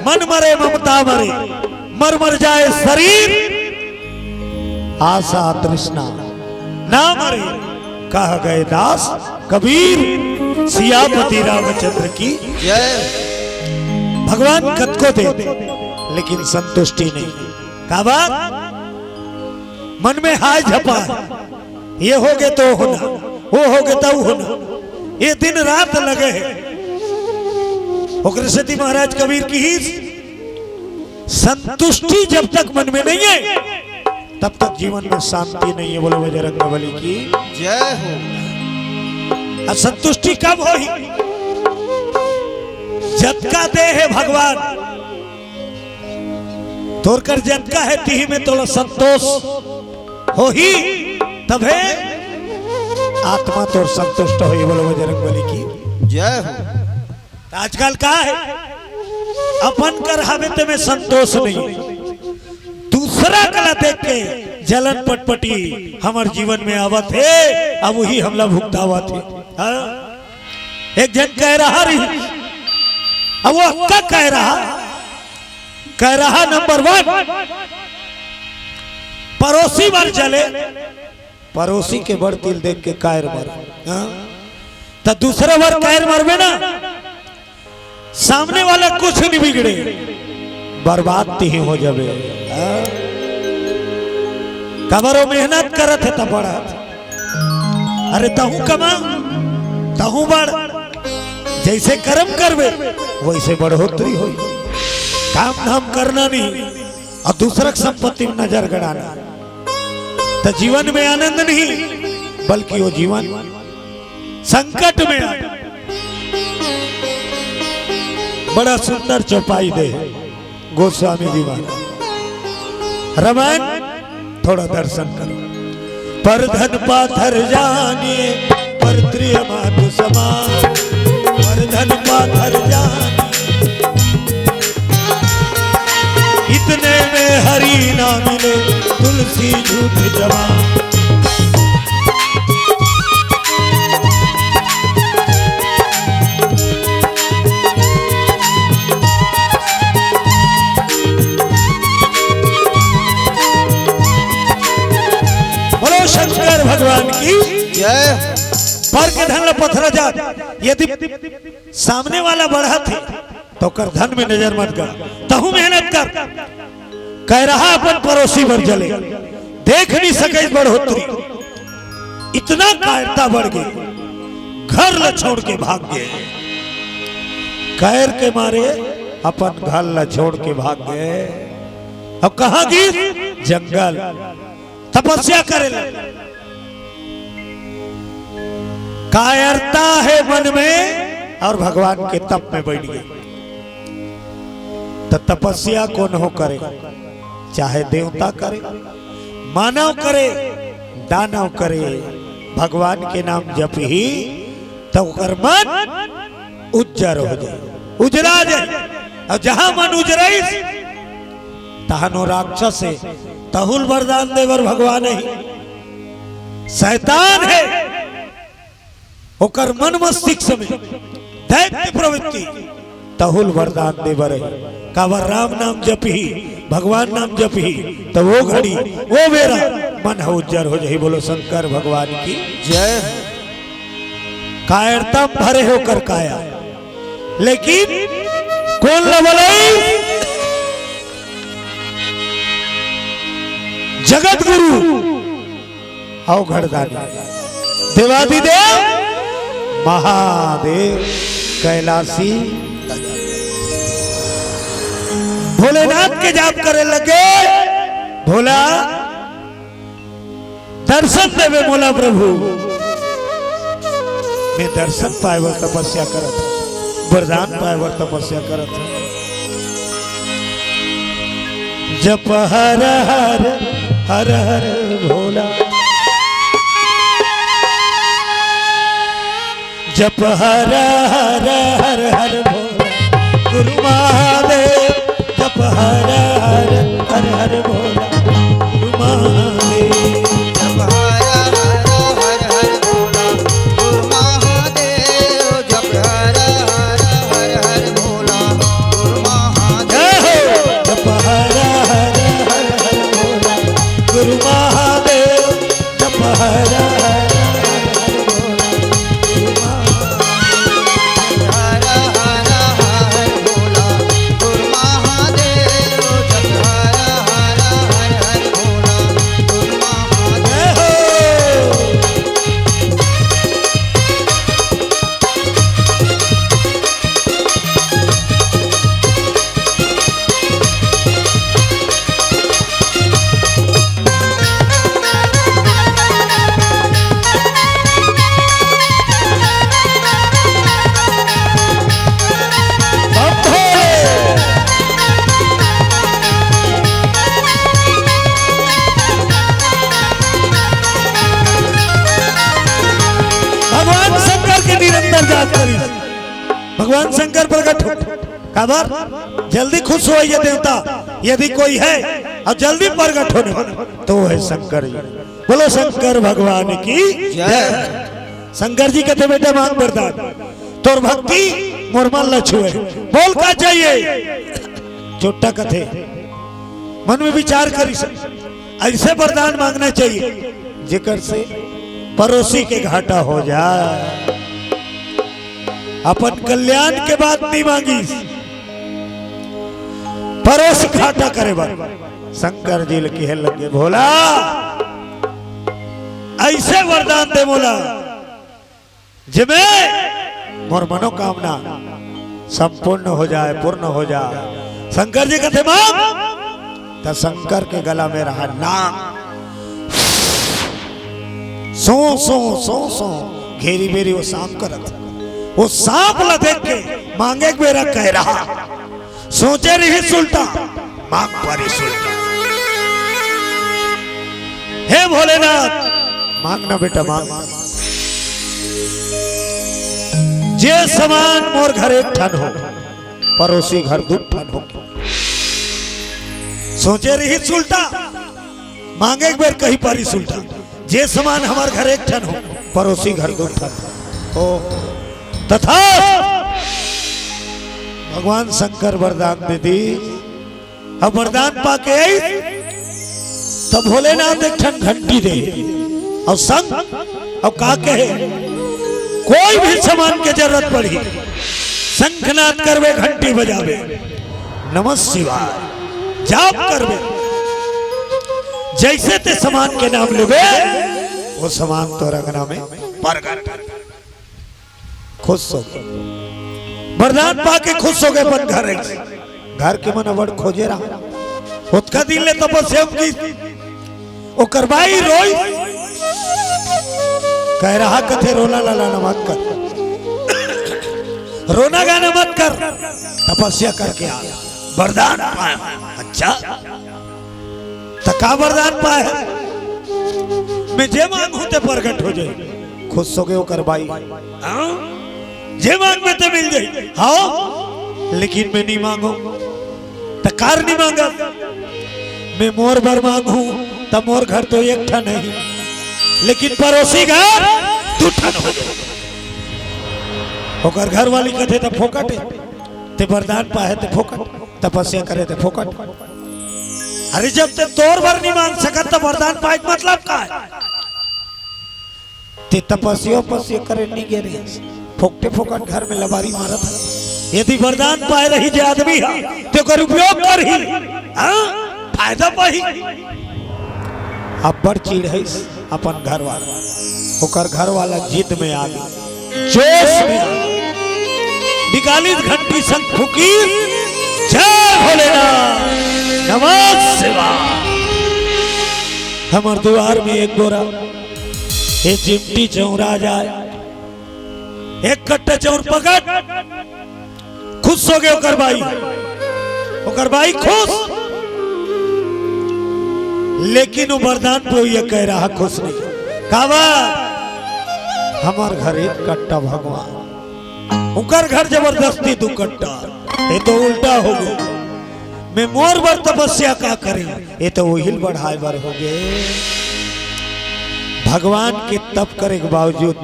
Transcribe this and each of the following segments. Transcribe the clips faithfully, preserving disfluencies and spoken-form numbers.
मन मरे ममता मरे, मर मर जाए शरीर, आशा तृष्णा ना मरे, कह गए दास कबीर। सियापति रामचंद्र की जय। भगवान कतको दे, लेकिन संतुष्टि नहीं। का बात? मन में हाय झपा, ये होगे तो होना, वो होगे तो होना, ये दिन रात लगे हे। ओकरे सेती महाराज कबीर कहिस, संतुष्टि जब तक मन में नहीं है, तब तक जीवन में शांति नहीं है। बोलो बजरंग बली की जय हो। असंतुष्टि कब होही? जतका दे हे भगवान, तोर कर जतका हे, तिही में तोला संतोष होही, तभे आत्मा तोर संतुष्ट होही। बोलो बजरंग बली की जय हो। त आजकल का हे, अपन कर हावे ते में संतोष नहीं, दूसरा कला देख के जलन पटपटी हमर जीवन में आवत हे, अब वही हमला भुगतावत हे। हाँ? एक झन कह रहा रही, अब वो अक्का कह रहा, कह रहा नंबर वन, परोसी बर जले, परोसी के बड़ तिल देख के कायर मर, हाँ? त दूसरा बर कायर मरबे ना, सामने वाला कुछ नहीं बिगड़े, बर्बाद तिही हो जाबे। हाँ? कबरो मेहनत करत हे त बड़ा, अरे तहूँ कमा, तहूँ बढ़, जैसे कर्म करबे वैसे बढ़ोतरी होई। काम धाम करना नहीं और दूसरा के संपत्ति में नजर गड़ाना, त जीवन में आनंद नहीं, बल्कि वो जीवन संकट में आ। बड़ा सुंदर चौपाई दे गोस्वामी जी महाराज। रमन, थोड़ा दर्शन करो। पर धन पाथर जानिए, पर प्रिय मातु समान। पर धन पाथर जानिए, इतने में हरि ना मिले, तुलसी झूठ जमा। बोलो शंकर भगवान की जय। पर के धन ला पथरा जात, यदि सामने वाला बढ़त हे, त ओकर धन में नजर मत कर, तहूँ मेहनत कर। कह रहा अपन परोसी बर जले, देख नहीं सके बढ़ोतरी। इतना कायरता बढ़ गई, घर ला छोड़ के भाग गए। कायर के मारे अपन घर ला छोड़ के भाग गए। अब कहाँ गिस? जंगल। तपस्या करे लगे। कायरता हे मन में और भगवान के तप में बैठ गए। त तपस्या कोनो करे, चाहे देवता करे, मानव करे, दानव करे, भगवान के नाम जपही त ओकर मन उज्जर हो जाए, उजरा जाए। और जहाँ मन उजराइस, तहन वो राक्षस हे, तहूँ ल वरदान देबर भगवान हे, शैतान हे, ओकर मन मस्तिष्क में दैत्य प्रवृत्ति, तहूँ ल वरदान देबर हे। काबर राम नाम जपही, भगवान नाम जपही, त वो घड़ी, वो बेरा मन ह उज्जर हो जाही। बोलो शंकर भगवान की जय। कायरता म भरे हे ओकर काया, लेकिन कोन ल बलई? जगत गुरु अवघड़दानी, देवादिदेव महादेव कैलासी। भोलेनाथ के जाप करे लगे, भोला दर्शन देवे मोला प्रभु। मैं दर्शन पाए बर तपस्या करत हूँ, वरदान पाए बर तपस्या करत हूँ। जप हर हर, हर हर भोला। जप हर हर, हर हर भोला गुरु महादेव। जप हर हर, हर हर भोला गुरु महादेव। जप हर हर, हर हर भोला गुरु महादेव। जप हर हर, हर हर भोला गुरु महादेव। काबर? जल्दी खुश होइए देवता, यदि कोई है और जल्दी प्रगट होने वाला, तो वो है शंकर जी। बोलो शंकर भगवान की जय। जय। शंकर जी कहते, "बेटा, मांग वरदान, तोर भक्ति मोर मन ल छुए।" बोल, "का चाहिए?" चोट्टा कथे, मन में विचार करिस, ऐसे वरदान मांगना चाहिए जेकर से पड़ोसी के घाटा हो जाए। अपन कल्याण के बात नहीं मांगिस, पड़ोसी घाटा करे बर शंकर जी ल कहे लगे, "भोला, ऐसे वरदान दे मोला, जेमे मोर मनोकामना संपूर्ण हो जाए, पूर्ण हो जाए।" शंकर जी कथे, "मांग।" त शंकर के गला में रहा नाग, सो सो सो सो घेरी बेरी वो सांप करत। वो सांप ला देख के मांगे के बेरा कह रहा, सोचे रहिस उल्टा, मांग पारिस उल्टा। हे भोलेनाथ, मांग ना बेटा, मांग। जे समान मोर घर एक ठन हो, पड़ोसी घर दू ठन हो। सोचे रहिस उल्टा, मांगे के बेर कहि पारिस उल्टा। जे समान हमर घर एक ठन हो, पड़ोसी घर दू ठन हो। तथा भगवान शंकर वरदान दे दिस। अब वरदान पाके आइस, त भोलेनाथ एक ठन घंटी दे, अउ संग, अउ का कहे, कोई भी समान के जरूरत पड़ही, शंखनाद करबे, घंटी बजाबे, नमः शिवाय जाप करबे, जइसे ते समान के नाम लेबे, वो समान तोर अंगना में परगट। खुश हो गे, वरदान पाके खुश हो गे अपन घर। घर के मन अब्बड़ खोजे रहा, ओतका दिन ले तपस्या किस। ओकर बाई रोइस, कह रहा कथे, "रोना ललाना मत कर, रोना गाना मत कर, तपस्या करके आ, वरदान पाए।" अच्छा, त का वरदान पाए हे? मैं जे मांगहूं ते प्रगट हो जाई। खुश हो गे ओकर बाई। हाँ? जे मांगबे ते मिल जाई। हाँ? लेकिन मैं नहीं मांगो। त कार नहीं मांगा? मैं मोर बर मांगहूं, त मोर घर तो एक ठन हे, लेकिन पड़ोसी घर दू ठन हो गे। ओकर घर वाली कथे, "त फोकट हे, ते वरदान पाए ते फोकट।" तपस्या करे ते फोकट। अरे, जब ते तोर बर नहीं मांग सकत, त वरदान पाए के मतलब का हे? ते तपस्या, तपस्या करे नहीं गे रहे, फोकटे फोकट घर में लबारी मारत हे। यदि वरदान पाए रही जे आदमी हा, ते ओकर उपयोग करही, हाँ, फायदा पाही। अब्बड़ चिढ़ाइस अपन घर वाला, ओकर घर वाला जिद में आ गे, जोश में आ गे, निकालिस घंटी, शंख फूकिस, "जय भोलेनाथ, नमः शिवाय।" हमर दुआर में एक बोरा, एक चिमटी चौंरा जाए, एक कट्टा चौंर पकट। खुश हो गे ओकर बाई, ओकर बाई खुश, लेकिन वो वरदान पे ये कह रहा खुश नहीं। काबर? हमर घर एक कट्टा भगवान, ओकर घर जबरदस्ती दू कट्टा, ये तो उल्टा हो गे। मैं मोर बर तपस्या का करे, ये तो ओहिल बढ़ाए बर हो गे। भगवान के तप करे के बावजूद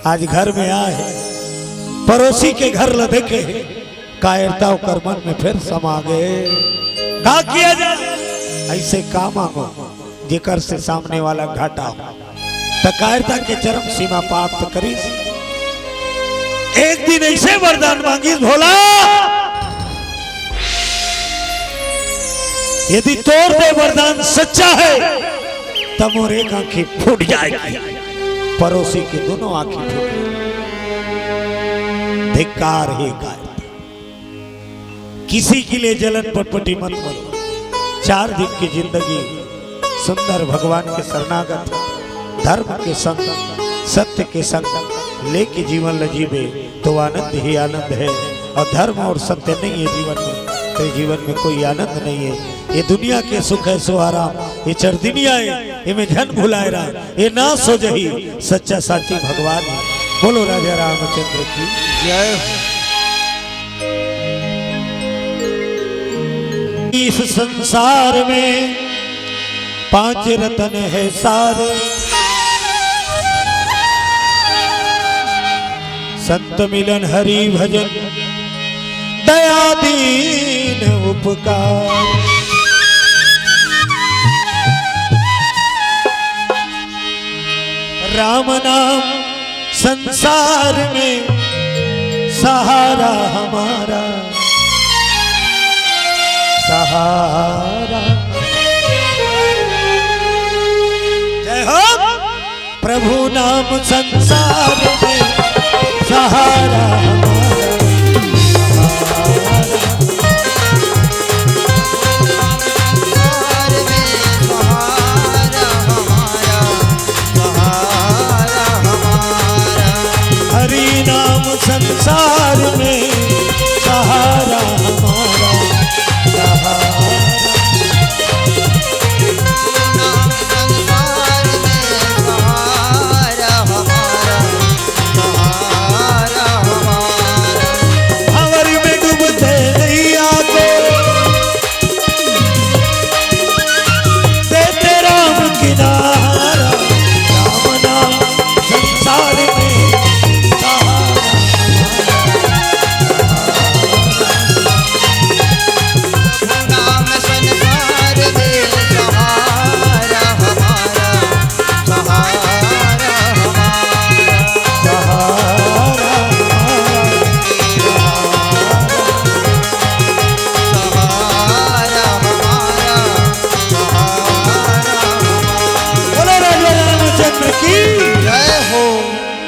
आज घर में आए, पड़ोसी के घर ल देखे, कायरता ओकर मन में फिर समा गे। का किया जाए? ऐसे का मांगो जेकर से सामने वाला घाटा हो? त कायरता के चरम सीमा प्राप्त करिस। एक दिन ऐसे वरदान मांगिस, "भोला, यदि तोर दे वरदान सच्चा हे, त मोर एक आंखी फूट जाएगी।" पड़ोसी के दोनों आंखी फूट गई। धिक्कार हे कायरता। किसी के लिए जलन पटपटी मत मरो। चार दिन की जिंदगी सुंदर भगवान के शरणागत, धर्म के संग, सत्य के संग लेके जीवन ल जीबे तो आनंद ही आनंद हे। और धर्म और सत्य नहीं हे जीवन में, तो जीवन में कोई आनंद नहीं हे। ये दुनिया के सुख हे सो आराम, ये चरदिनिया हे, एमे झन भुलाए रहा, ये नाश हो जही। सच्चा साची भगवान हे। बोलो राजा रामचंद्र की जय हो। इस संसार में पांच रतन है सारे। संत मिलन, हरि भजन, दया दीन उपकार। राम नाम संसार में सहारा हमारा, सहारा। जय हो। प्रभु नाम संसार में सहारा